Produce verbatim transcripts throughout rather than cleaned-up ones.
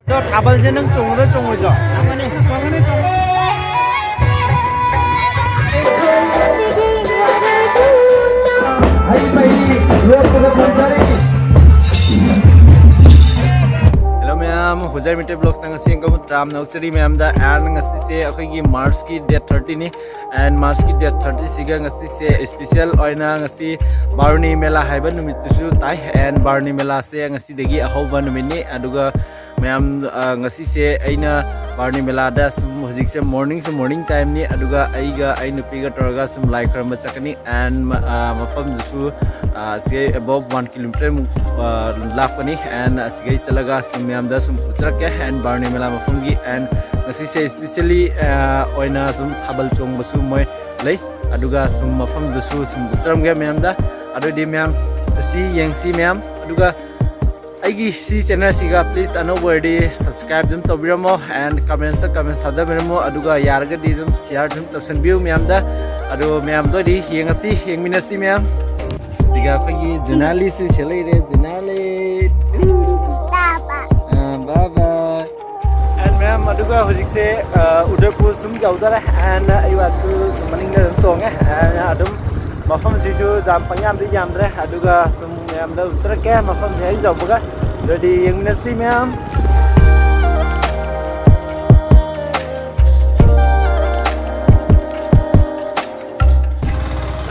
ꯑꯗꯣ ꯊꯥꯕꯜꯁꯦ ꯅꯪ ꯆꯣꯡꯒꯗ꯭ꯔꯥ ꯆꯣꯡꯉꯣꯏꯗ꯭ꯔꯣ? Hello ꯃꯌꯥꯝ, ꯍꯨꯖꯥꯏ ꯃꯩꯇꯩ ꯕ꯭ꯂꯣꯛꯁꯇ ꯉꯁꯤ ꯑꯃꯨꯛ ꯇꯔꯥꯝꯅ ꯑꯣꯛꯆꯔꯤ ꯃꯌꯥꯝꯗ꯫ And ꯉꯁꯤꯁꯦ ꯑꯩꯈꯣꯏꯒꯤ ꯃꯥꯔꯆꯀꯤ ꯗꯦꯠ ꯊꯥꯔꯇꯤꯅꯤ꯫ And ꯃꯥꯔꯆꯀꯤ ꯗꯦꯠ ꯊꯥꯔꯇꯤꯁꯤꯒ ꯉꯁꯤꯁꯦ ꯏꯁꯄꯤꯁꯦꯜ ꯑꯣꯏꯅ ꯉꯁꯤ ꯕꯥꯔꯨꯅꯤ ꯃꯦꯂꯥ ꯍꯥꯏꯕ ꯅꯨꯃꯤꯠꯇꯨꯁꯨ ꯇꯥꯏ꯫ And ꯕꯥꯔꯨꯅꯤ ꯃꯦꯂꯥꯁꯦ ꯉꯁꯤꯗꯒꯤ ꯑꯍꯧꯕ ꯅꯨꯃꯤꯠꯅꯤ꯫ ꯑꯗꯨꯒ ꯃꯌꯥꯝ, ꯑ, ꯉꯁꯤꯁꯦ ꯑꯩꯅ ꯕꯥꯔꯨꯅꯤ ꯃꯦꯂꯥꯗ ꯁꯨꯝ, ꯍꯧꯖꯤꯛꯁꯦ ꯃꯣꯔꯅꯤꯡꯁꯨ ꯃꯣꯔꯅꯤꯡ ꯇꯥꯏꯝꯅꯤ, ꯑꯗꯨꯒ ꯑꯩꯒ ꯑꯩ ꯅꯨꯄꯤꯒ ꯇꯧꯔꯒ ꯁꯨꯝ ꯂꯥꯏ ꯈꯨꯔꯨꯝꯕ ꯆꯠꯀꯅꯤ꯫ And ꯃ-, ꯑ, ꯃꯐꯝꯗꯨꯁꯨ, ꯑ, ꯁꯤ ꯑꯕꯞ ꯋꯥꯟ ꯀꯤꯂꯣꯃꯤꯇꯔꯃꯨꯛ, ꯑ, ꯂꯥꯞꯀꯅꯤ꯫ And ꯑꯁꯤꯒꯩ ꯆꯠꯂꯒ ꯁꯨꯝ ꯃꯌꯥꯝꯗ ꯁꯨꯝ ꯎꯠꯆꯔꯛꯀꯦ꯫ And ꯕꯥꯔꯨꯅꯤ ꯃꯦꯂꯥ ꯃꯐꯝꯒꯤ, and ꯉꯁꯤꯁꯦ ꯏꯁꯄꯤꯁꯦꯜꯂꯤ, ꯑ, ꯑꯣꯏꯅ ꯁꯨꯝ ꯊꯥꯕꯜ ꯆꯣꯡꯕꯁꯨ ꯃꯣꯏ ꯂꯩ꯫ ꯑꯗꯨꯒ ꯁꯨꯝ ꯃꯐꯝꯗꯨꯁꯨ ꯁꯨꯝ ꯎꯠꯆꯔꯝꯒꯦ ꯃꯌꯥꯝꯗ꯫ ꯑꯗꯨꯗꯤ ꯃꯌꯥꯝ ꯆꯠꯁꯤ, ꯌꯦꯡꯁꯤ ꯃꯌꯥꯝ꯫ ꯑꯗꯨꯒ ꯑꯩꯒꯤ ꯁꯤ ꯆꯦꯅꯦꯜꯁꯤꯒ please ꯑꯅꯧꯕ ꯑꯣꯏꯔꯗꯤ subscribe ꯑꯗꯨꯝ ꯇꯧꯕꯤꯔꯝꯃꯣ, and commentsꯇ comments ꯊꯥꯗꯕꯤꯔꯝꯃꯣ, ꯑꯗꯨꯒ ꯌꯥꯔꯒꯗꯤ ꯑꯗꯨꯝ share ꯑꯗꯨꯝ ꯇꯧꯁꯟꯕꯤꯌꯨ ꯃꯌꯥꯝꯗ꯫ ꯑꯗꯣ ꯃꯌꯥꯝꯗꯣ ꯑꯣꯏꯗꯤ ꯌꯦꯡꯉꯁꯤ, ꯌꯦꯡꯃꯤꯟꯅꯁꯤ ꯃꯌꯥꯝ꯫ ꯑꯗꯨꯒ ꯑꯩꯈꯣꯏꯒꯤ ꯖꯨꯅꯥꯂꯤꯁꯨ ꯁꯤ ꯂꯩꯔꯦ, ꯖꯨꯅꯥꯂꯤ꯫ ꯑꯥ, bye bye꯫ And ꯃꯌꯥꯝ, ꯑꯗꯨꯒ ꯍꯧꯖꯤꯛꯁꯦ, ꯑ, ꯎꯗꯥꯏꯄꯨꯔ ꯁꯨꯝ ꯌꯧꯗꯣꯔꯦ꯫ And ꯑꯩ ꯋꯥꯠꯁꯨ ꯃꯅꯤꯡꯗ ꯑꯗꯨꯝ ꯇꯣꯡꯉꯦ꯫ And ꯑꯗꯨꯝ ꯃꯐꯝꯁꯤꯁꯨ ꯌꯥꯝ ꯄꯪꯌꯥꯝꯗꯤ ꯌꯥꯝꯗ꯭ꯔꯦ, ꯑꯗꯨꯒ ꯁꯨꯝ ꯃꯌꯥꯝꯗ ꯎꯠꯆꯔꯛꯀꯦ ꯃꯐꯝꯁꯦ ꯍꯦꯛ ꯌꯧꯕꯒ꯫ ꯑꯗꯨꯗꯤ ꯌꯦꯡꯃꯤꯟꯅꯁꯤ ꯃꯌꯥꯝ꯫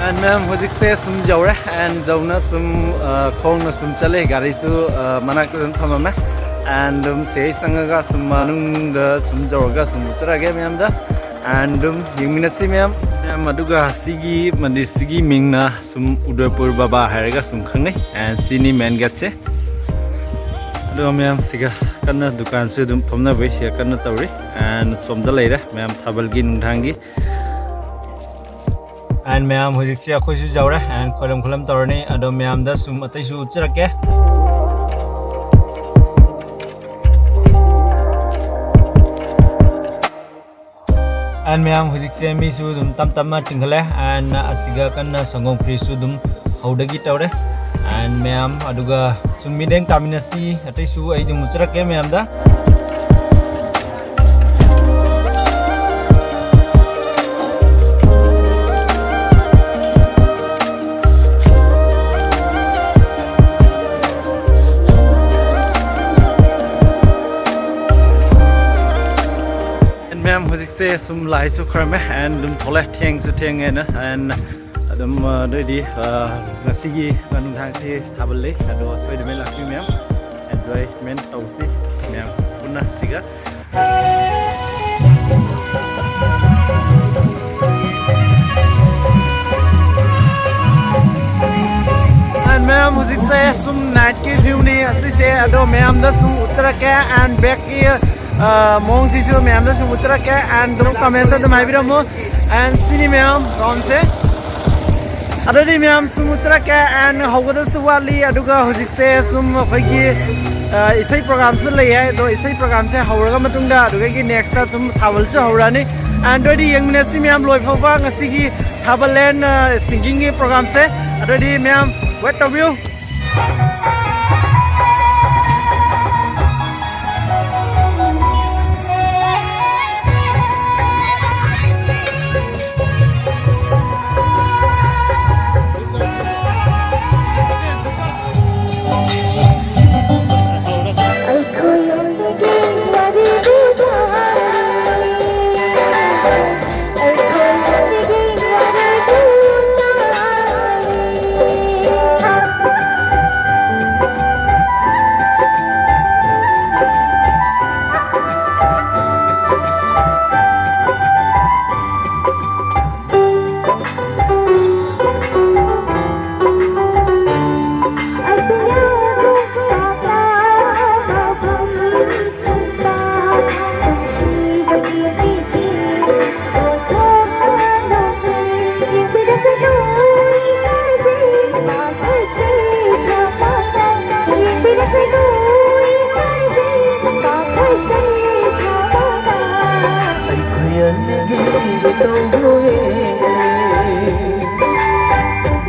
And ꯃꯌꯥꯝ, ꯍꯧꯖꯤꯛꯁꯦ ꯁꯨꯝ ꯌꯧꯔꯦ꯫ And ꯌꯧꯅ ꯁꯨꯝ, ꯑ, ꯈꯣꯡꯅ ꯁꯨꯝ ꯆꯠꯂꯦ, ꯒꯥꯔꯤꯁꯨ, ꯑ, ꯃꯅꯥꯛꯇ ꯑꯗꯨꯝ ꯊꯝꯃꯝꯃꯦ꯫ And ꯑꯗꯨꯝ ꯁꯤꯗꯩ ꯆꯪꯉꯒ ꯁꯨꯝ ꯃꯅꯨꯡꯗ ꯁꯨꯝ ꯌꯧꯔꯒ ꯁꯨꯝ ꯎꯠꯆꯔꯛꯑꯒꯦ ꯃꯌꯥꯝꯗ꯫ And ꯑꯗꯨꯝ ꯌꯦꯡꯃꯤꯟꯅꯁꯤ ꯃꯌꯥꯝ꯫ ꯃꯌꯥꯝ, ꯑꯗꯨꯒ ꯁꯤꯒꯤ ꯃꯟꯗꯤꯔꯁꯤꯒꯤ ꯃꯤꯡꯅ ꯁꯨꯝ ꯎꯗꯥꯏꯄꯨꯔ ꯕꯥꯕꯥ ꯍꯥꯏꯔꯒ ꯁꯨꯝ ꯈꯪꯅꯩ꯫ And ꯁꯤꯅꯤ main gateꯁꯦ꯫ ꯑꯗꯨꯒ ꯃꯌꯥꯝ, ꯁꯤꯒ ꯀꯟꯅ ꯗꯨꯀꯥꯟꯁꯨ ꯑꯗꯨꯝ ꯐꯝꯅꯕꯩ ꯁꯤꯒ ꯀꯟꯅ ꯇꯧꯔꯤ꯫ And ꯁꯣꯝꯗ ꯂꯩꯔꯦ ꯃꯌꯥꯝ, ꯊꯥꯕꯜꯒꯤ ꯅꯨꯡꯗꯥꯡꯒꯤ꯫ And ꯃꯌꯥꯝ, ꯍꯧꯖꯤꯛꯁꯦ ꯑꯩꯈꯣꯏꯁꯨ ꯌꯧꯔꯦ꯫ And ꯈꯣꯏꯔꯝ ꯈꯨꯂꯝ ꯇꯧꯔꯅꯤ꯫ ꯑꯗꯣ ꯃꯌꯥꯝꯗ ꯁꯨꯝ ꯑꯇꯩꯁꯨ ꯎꯠꯆꯔꯛꯀꯦ꯫ And ꯃꯌꯥꯝ, ꯍꯧꯖꯤꯛꯁꯦ ꯃꯤꯁꯨ ꯑꯗꯨꯝ ꯇꯞ ꯇꯞꯅ ꯆꯤꯟꯈꯠꯂꯦ꯫ And ꯑꯁꯤꯒ ꯀꯟꯅ ꯁꯪꯒꯣꯝ ꯈꯦꯔꯤꯁꯨ ꯑꯗꯨꯝ ꯍꯧꯗꯒꯤ ꯇꯧꯔꯦ꯫ And ꯃꯌꯥꯝ, ꯑꯗꯨꯒ ꯁꯨꯝ ꯃꯤꯠꯌꯦꯡ ꯇꯥꯃꯤꯟꯅꯁꯤ, ꯑꯇꯩꯁꯨ ꯑꯩ ꯑꯗꯨꯝ ꯎꯠꯆꯔꯛꯀꯦ ꯃꯌꯥꯝꯗ꯫ ꯍꯧꯖꯤꯛꯁꯦ ꯁꯨꯝ ꯂꯥꯏꯁꯨ ꯈꯣꯏꯔꯝꯃꯦ and ꯑꯗꯨꯝ ꯊꯣꯛꯂꯛꯑꯦ, ꯊꯦꯡꯁꯨ ꯊꯦꯡꯉꯦꯅ and ꯑꯗꯨꯝ ꯑ, ꯑꯗꯨꯑꯣꯏꯗꯤ ꯑ, ꯉꯁꯤꯒꯤ ꯅꯨꯡꯗꯥꯡꯁꯤ ꯊꯥꯕꯜ ꯂꯩ, ꯑꯗꯣ ꯁꯣꯏꯗꯅ ꯂꯥꯛꯄꯤꯌꯨ ꯃꯌꯥꯝ, enjoyment ꯇꯧꯁꯤ ꯃꯌꯥꯝ ꯄꯨꯟꯅ ꯁꯤꯒ꯫ And ꯃꯌꯥꯝ ꯍꯧꯖꯤꯛꯁꯦ ꯁꯨꯝ night ꯀꯤ view ꯅꯤ ꯑꯁꯤꯁꯦ, ꯑꯗꯣ ꯃꯌꯥꯝꯗ ꯁꯨꯝ ꯎꯠꯆꯔꯛꯀꯦ and back ꯀꯤ ꯃꯑꯣꯡꯁꯤꯁꯨ ꯃꯌꯥꯝꯗ ꯁꯨꯝ ꯎꯠꯆꯔꯛꯀꯦ and ꯑꯗꯨꯝ comment ꯇ ꯑꯗꯨꯝ ꯍꯥꯏꯕꯤꯔꯝꯃꯨ꯫ And ꯁꯤꯅꯤ ꯃꯌꯥꯝ ground ꯁꯦ꯫ ꯑꯗꯨꯗꯤ ꯃꯌꯥꯝ ꯁꯨꯝ ꯎꯠꯆꯔꯛꯀꯦ and ꯍꯧꯒꯗꯕꯁꯨ ꯋꯥꯠꯂꯤ, ꯑꯗꯨꯒ ꯍꯧꯖꯤꯛꯁꯦ ꯁꯨꯝ ꯑꯩꯈꯣꯏꯒꯤ ꯑ, ꯏꯁꯩ program ꯁꯨ ꯂꯩ ꯍꯥꯏ, ꯑꯗꯣ ꯏꯁꯩ program ꯁꯦ ꯍꯧꯔꯒ ꯃꯇꯨꯡꯗ ꯑꯗꯨꯗꯒꯤ next ꯁꯨꯝ ꯊꯥꯕꯜꯁꯨ ꯍꯧꯔꯛꯑꯅꯤ꯫ And ꯑꯗꯨꯗꯤ ꯌꯦꯡꯃꯤꯟꯅꯁꯤ ꯃꯌꯥꯝ ꯂꯣꯏ ꯐꯥꯎꯕ ꯉꯁꯤꯒꯤ ꯊꯥꯕꯜ and singing ꯒꯤ program ꯁꯦ꯫ ꯑꯗꯨꯗꯤ ꯃꯌꯥꯝ wait ꯇꯧꯕꯤꯌꯨ꯫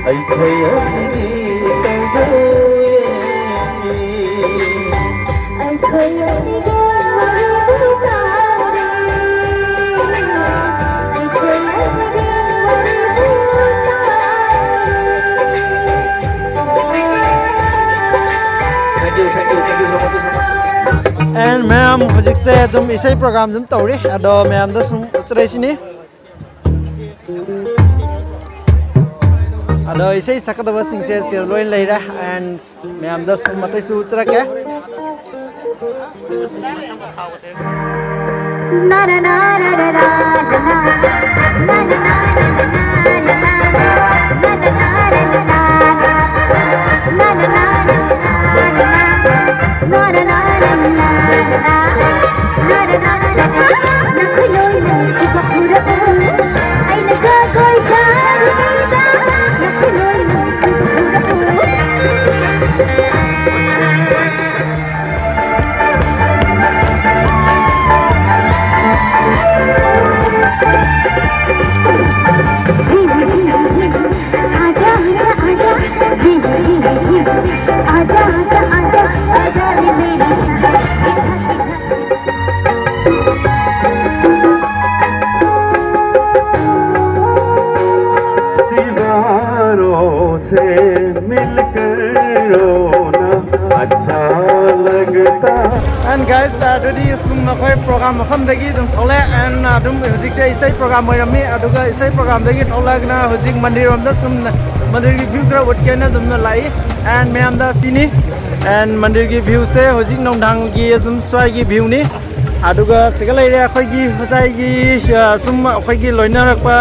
ꯑꯩꯈꯣꯏ ꯑꯅꯤꯒꯤ ꯇꯧꯗꯣꯏ Thank you, thank you, thank you so much. And ꯃꯌꯥꯝ, ꯍꯧꯖꯤꯛꯁꯦ ꯑꯗꯨꯝ ꯏꯁꯩ program ꯑꯗꯨꯝ ꯇꯧꯔꯤ, ꯑꯗꯣ ꯃꯌꯥꯝꯗ ꯁꯨꯝ ꯎꯠꯆꯔꯛꯏꯁꯤꯅꯤ꯫ ꯑꯗꯣ ꯏꯁꯩ ꯁꯛꯀꯗꯕꯁꯤꯡꯁꯦ ꯁꯤꯗ ꯂꯣꯏ ꯂꯩꯔꯦ꯫ And ꯃꯌꯥꯝꯗ ꯁꯨꯝ ꯑꯇꯩꯁꯨ ꯎꯠꯆꯔꯛꯀꯦ꯫ दीवारों से मिलकर रोना अच्छा लगता है। And guys, ꯑꯗꯨꯗꯤ ꯁꯨꯝ ꯑꯩꯈꯣꯏ program ꯃꯐꯝꯗꯒꯤ ꯑꯗꯨꯝ ꯊꯣꯛꯂꯛꯑꯦ꯫ And ꯑꯗꯨꯝ ꯍꯧꯖꯤꯛꯁꯦ ꯏꯁꯩ program ꯑꯣꯏꯔꯝꯃꯤ꯫ ꯑꯗꯨꯒ ꯏꯁꯩ programꯗꯒꯤ ꯊꯣꯛꯂꯛꯑꯒꯅ ꯍꯧꯖꯤꯛ ꯃꯟꯗꯤꯔ ꯔꯣꯝꯗ ꯁꯨꯝ ꯃꯟꯗꯤꯔꯒꯤ view ꯈꯔ ꯎꯠꯀꯦꯅ ꯑꯗꯨꯝꯅ ꯂꯥꯛꯏ꯫ And ꯃꯌꯥꯝꯗ ꯁꯤꯅꯤ꯫ And ꯃꯟꯗꯤꯔꯒꯤ viewꯁꯦ ꯍꯧꯖꯤꯛ ꯅꯨꯡꯗꯥꯡꯒꯤ ꯑꯗꯨꯝ ꯁ꯭ꯋꯥꯏꯒꯤ viewꯅꯤ꯫ ꯑꯗꯨꯒ ꯁꯤꯒ ꯂꯩꯔꯦ ꯑꯩꯈꯣꯏꯒꯤ ꯉꯁꯥꯏꯒꯤ, ꯑ, ꯁꯨꯝ ꯑꯩꯈꯣꯏꯒꯤ ꯂꯣꯏꯅꯔꯛꯄ,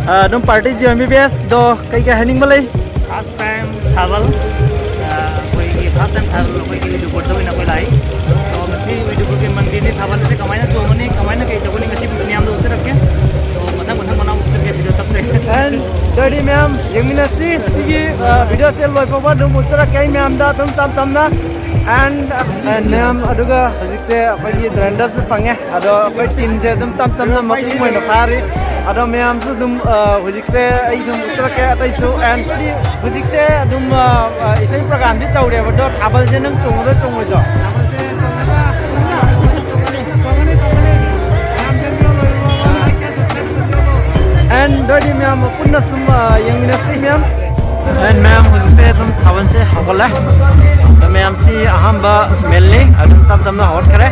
ꯑ, ꯑꯗꯨꯝ party G M B B S꯫ ꯑꯗꯣ ꯀꯩ ꯀꯩ ꯍꯥꯏꯅꯤꯡꯕ ꯂꯩ? First time ꯊꯥꯕꯜ, ꯑ, ꯑꯩꯈꯣꯏꯒꯤ first time ꯊꯥꯕꯜ ꯑꯩꯈꯣꯏꯒꯤ ꯎꯗꯨꯄꯨꯔꯗ ꯑꯣꯏꯅ ꯑꯩꯈꯣꯏ ꯂꯥꯛꯏ꯫ ꯑꯗꯣ ꯉꯁꯤ ꯎꯗꯨꯄꯨꯔꯒꯤ ꯃꯟꯗꯤꯔꯅꯤ, ꯊꯥꯕꯜꯁꯦ ꯀꯃꯥꯏꯅ ꯆꯣꯡꯒꯅꯤ, ꯀꯃꯥꯏꯅ ꯀꯩ ꯇꯧꯒꯅꯤ, ꯉꯁꯤ ꯃꯌꯥꯝꯗ ꯎꯠꯆꯔꯛꯀꯦ꯫ ꯑꯗꯣ ꯃꯊꯪ ꯃꯊꯪ ꯃꯅꯥꯎ ꯎꯠꯆꯔꯛꯀꯦ, video ꯇꯞꯇꯦ꯫ And ꯑꯗꯨꯗꯤ ꯃꯌꯥꯝ ꯌꯦꯡꯃꯤꯟꯅꯁꯤ꯫ ꯁꯤꯒꯤ, ꯑ, videoꯁꯦ ꯂꯣꯏ ꯐꯥꯎꯕ ꯑꯗꯨꯝ ꯎꯠꯆꯔꯛꯀꯦ ꯑꯩ ꯃꯌꯥꯝꯗ ꯑꯗꯨꯝ ꯇꯞ ꯇꯞꯅ꯫ And, and ꯃꯌꯥꯝ, ꯑꯗꯨꯒ ꯍꯧꯖꯤꯛꯁꯦ ꯑꯩꯈꯣꯏꯒꯤ ꯗ꯭ꯔꯥꯏꯟꯗꯔꯁꯨ ꯐꯪꯉꯦ꯫ ꯑꯗꯣ ꯑꯩꯈꯣꯏ teamꯁꯦ ꯑꯗꯨꯝ ꯇꯞ ꯇꯞꯅ ꯃꯄꯨꯡ ꯑꯣꯏꯅ ꯐꯥꯔꯤ꯫ ꯑꯗꯣ ꯃꯌꯥꯝꯁꯨ ꯑꯗꯨꯝ, ꯑ, ꯍꯧꯖꯤꯛꯁꯦ ꯑꯩ ꯁꯨꯝ ꯎꯠꯆꯔꯛꯀꯦ ꯑꯇꯩꯁꯨ꯫ And ꯍꯧꯖꯤꯛꯁꯦ ꯑꯗꯨꯝ, ꯑ, ꯑ, ꯏꯁꯩ programꯗꯤ ꯇꯧꯔꯦꯕ꯫ ꯑꯗꯣ ꯊꯥꯕꯜꯁꯦ ꯅꯪ ꯆꯣꯡꯒꯗ꯭ꯔꯥ ꯆꯣꯡꯉꯣꯏꯗ꯭ꯔꯣ? And ꯑꯗꯨꯗꯤ ꯃꯌꯥꯝ ꯄꯨꯟꯅ ꯁꯨꯝ, ꯑ, ꯌꯦꯡꯃꯤꯟꯅꯁꯤ ꯃꯌꯥꯝ꯫ And ꯃꯌꯥꯝ ꯍꯧꯖꯤꯛꯁꯦ ꯑꯗꯨꯝ ꯊꯥꯕꯜꯁꯦ ꯍꯧꯒꯠꯂꯦ꯫ ꯑꯗꯣ ꯃꯌꯥꯝ ꯁꯤ ꯑꯍꯥꯟꯕ ꯃꯦꯜꯂꯤ, ꯑꯗꯨꯝ ꯇꯞ ꯇꯞꯅ ꯍꯧꯒꯠꯈ꯭ꯔꯦ꯫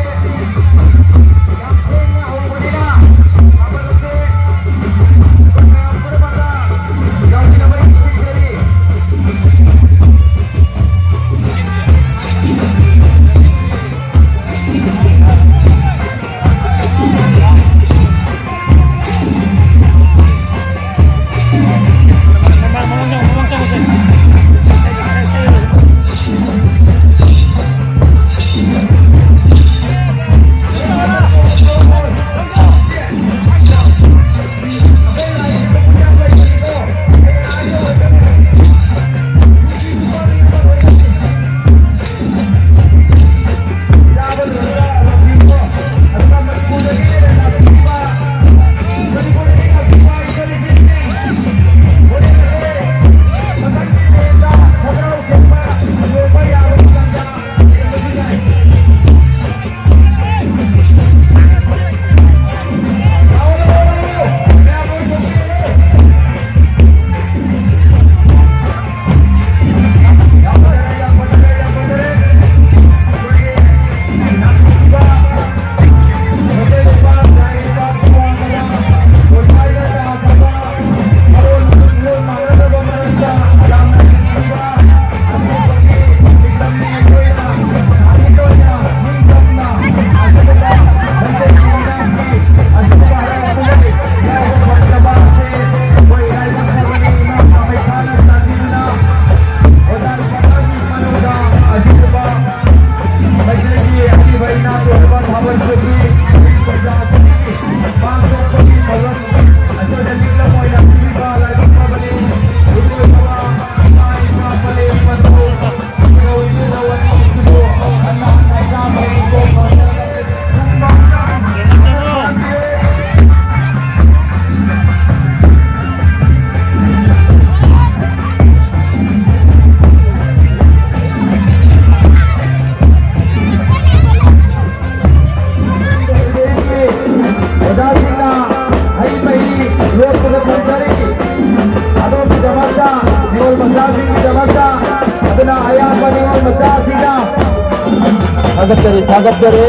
ꯊꯥꯒꯠꯆꯔꯤ, ꯊꯥꯒꯠꯆꯔꯤ꯫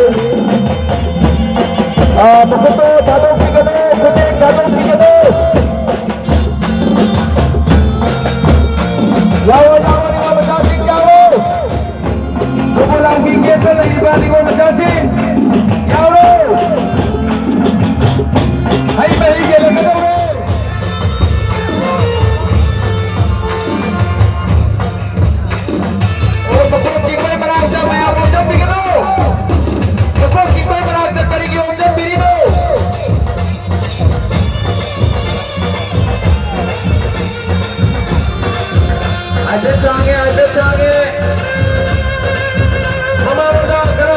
ꯑ, ꯃꯈꯨꯠꯇꯣ ꯊꯥꯗꯣꯛꯄꯤꯒꯅꯨ, ꯈꯨꯠꯇꯦꯛ ꯊꯥꯗꯣꯛꯄꯤꯒꯅꯨ꯫ ꯌꯥꯎꯔꯣ, ꯌꯥꯎꯔꯣ, ꯅꯤꯉꯣꯜ ꯃꯆꯥꯁꯤꯡ ꯌꯥꯎꯔꯣ꯫ ꯈꯨꯕꯨ ꯂꯥꯡꯕꯤ ꯒꯦꯠꯇ ꯂꯩꯔꯤꯕ ꯅꯤꯉꯣꯜ ꯃꯆꯥꯁꯤꯡ ꯌꯥꯎꯔꯣ꯫ ꯍꯩ ꯃꯍꯤ ꯌꯦꯜꯂꯒꯗꯧꯔꯦ꯫ ꯑꯣ, ꯃꯈꯣꯡ ꯆꯤꯡꯕꯒꯤ ꯃꯅꯥꯛꯇ ꯃꯌꯥꯝ ꯑꯣꯝꯁꯤꯟꯕꯤꯒꯅꯨ꯫ ꯃꯈꯣꯡ ꯆꯤꯡꯕꯒꯤ ꯃꯅꯥꯛꯇ ꯀꯔꯤꯒꯤ ꯑꯣꯝꯁꯤꯟꯕꯤꯔꯤꯅꯣ? ꯍꯥꯏꯐꯦꯠ ꯊꯥꯡꯉꯦ, ꯍꯥꯏꯐꯦꯠ ꯊꯥꯡꯉꯦ꯫ ꯃꯃꯥꯡꯂꯣꯝꯗ ꯈꯔ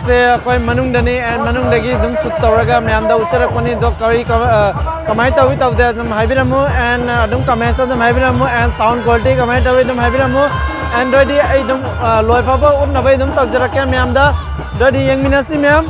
ꯁꯦ ꯑꯩꯈꯣꯏ ꯃꯅꯨꯡꯗꯅꯤ, and ꯃꯅꯨꯡꯗꯒꯤ ꯑꯗꯨꯝ shoot ꯇꯧꯔꯒ ꯃꯌꯥꯝꯗ ꯎꯠꯆꯔꯛꯄꯅꯤ꯫ ꯑꯗꯣ ꯀꯔꯤ ꯀꯃ-, ꯑ, ꯀꯃꯥꯏꯅ ꯇꯧꯏ ꯇꯧꯗꯦ ꯑꯗꯨꯝ ꯍꯥꯏꯕꯤꯔꯝꯃꯨ, and, ꯑ, ꯑꯗꯨꯝ comments ꯇ ꯑꯗꯨꯝ ꯍꯥꯏꯕꯤꯔꯝꯃꯨ, and sound quality ꯀꯃꯥꯏꯅ ꯇꯧꯏ ꯑꯗꯨꯝ ꯍꯥꯏꯕꯤꯔꯝꯃꯨ꯫ And ꯑꯗꯨ ꯑꯣꯏꯗꯤ ꯑꯩ ꯑꯗꯨꯝ, ꯑ, ꯂꯣꯏꯐꯥꯎꯕ ꯎꯠꯅꯕ ꯑꯩ ꯑꯗꯨꯝ ꯇꯧꯖꯔꯛꯀꯦ ꯃꯌꯥꯝꯗ꯫ ꯑꯗꯨ ꯑꯣꯏꯗꯤ ꯌꯦꯡꯃꯤꯟꯅꯁꯤ ꯃꯌꯥꯝ꯫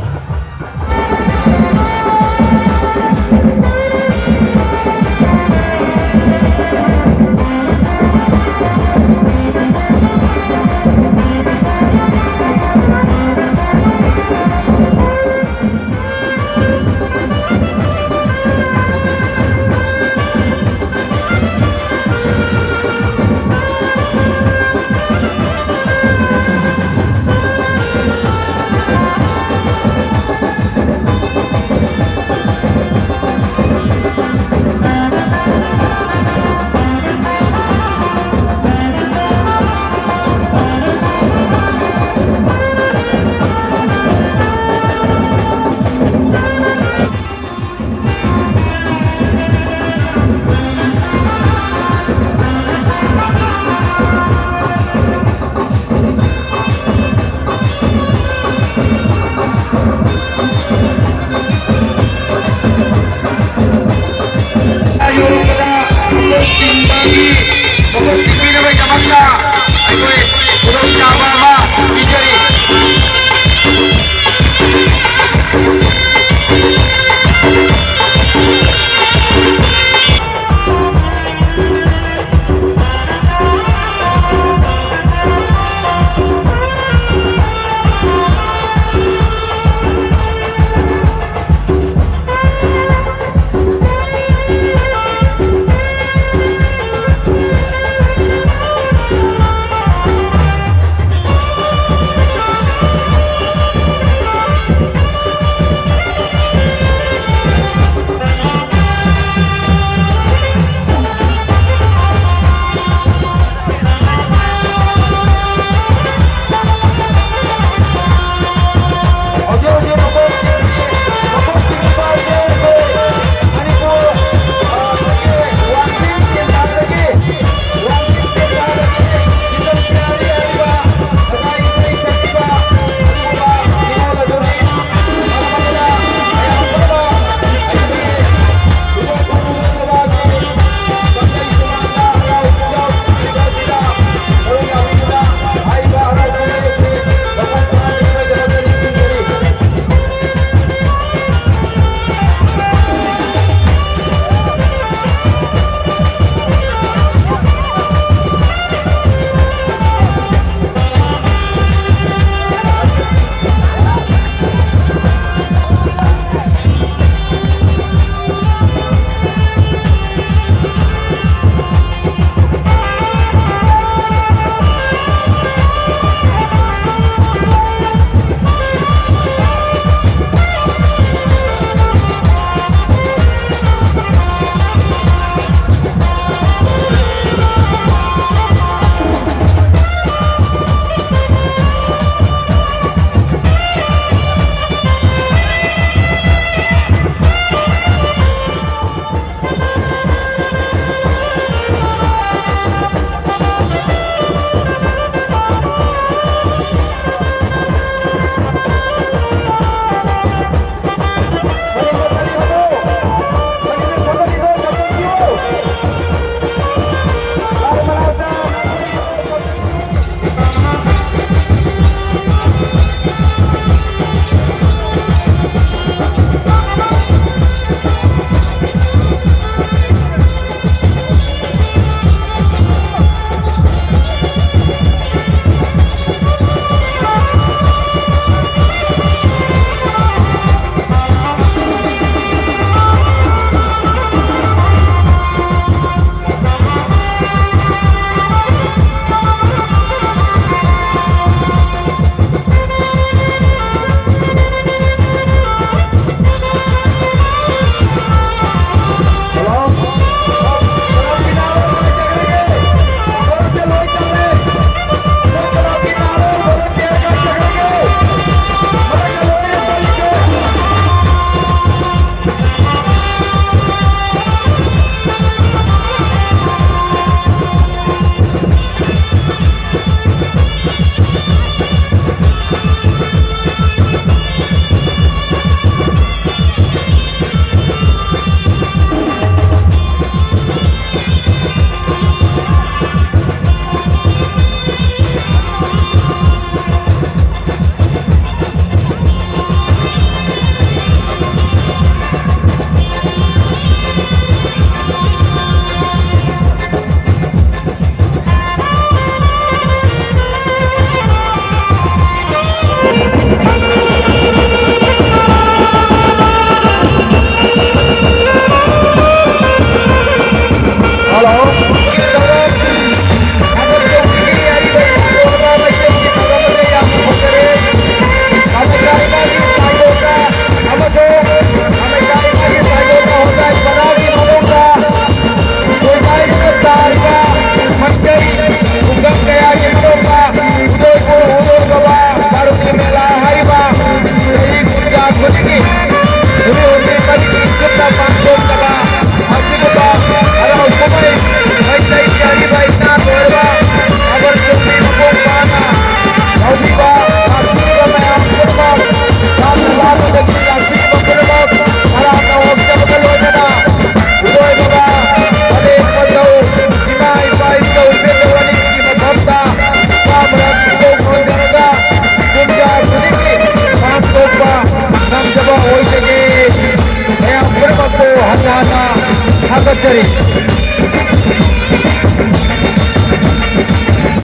ꯊꯥꯒꯠꯆꯔꯤ꯫